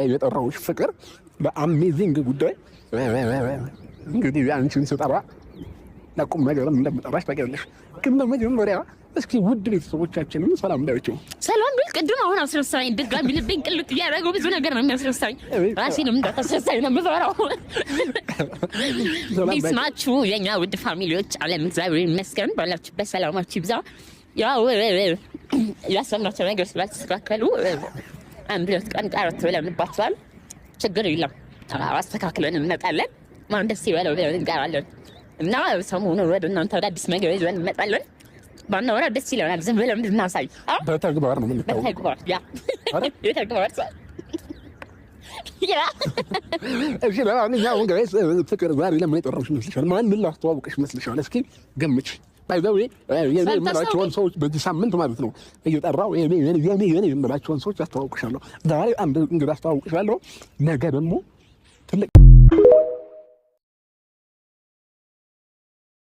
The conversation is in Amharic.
የጠራሁሽ ፍቅር በ amazing ጉዳይ። እንግዲህ አንቺን ስጠራ ለቁም ነገርም እንደምጠራሽ ታውቂያለሽ። ግን በመጀመሪያ እስኪ ውድ ቤተሰቦቻችንን ሰላም በያቸው። ሰላም ብል ቅድም አሁን አስረሳኝ። ድጋሚ ልቤን ቅልጥ እያደረገው ብዙ ነገር ነው የሚያስረሳኝ። ራሴንም እንዳታስረሳኝ ነው የምፈራው። ይስማችሁ የኛ ውድ family ዎች፣ ዓለም እግዚአብሔር ይመስገን። ባላችሁበት ሰላማችሁ ይብዛ። ያው ያሰብናቸው ነገር ስላልተስተካከሉ አንድ ሁለት ቀን ቀረት ብለንባቸዋል። ችግር የለም፣ አስተካክለን እንመጣለን። ማን ደስ ይበለው ብለን እንቀራለን እና ሰሞኑን ወደ እናንተ ወደ አዲስ ነገር ይዘን እንመጣለን። ባናወራ ደስ ይለናል። ዝም ብለን ብናሳይ በተግባር ነው የምንታወቀው። በተግባር፣ yeah፣ የተግባር፣ yeah። እሺ፣ ለማንኛውም guys፣ ፍቅር ዛሬ ለምን የጠራሁሽ ይመስልሻል? ማንን ላስተዋውቅሽ ይመስልሻል? እስኪ ገምች። By the way፣ የኔ የምላቸውን ሰዎች በዚህ ሳምንት ማለት ነው እየጠራሁ የኔ የኔ የኔ የኔ የምላቸውን ሰዎች አስተዋውቅሻለሁ። ዛሬ አንድ እንግዳ አስተዋውቅሻለሁ። ነገ ደግሞ ትልቅ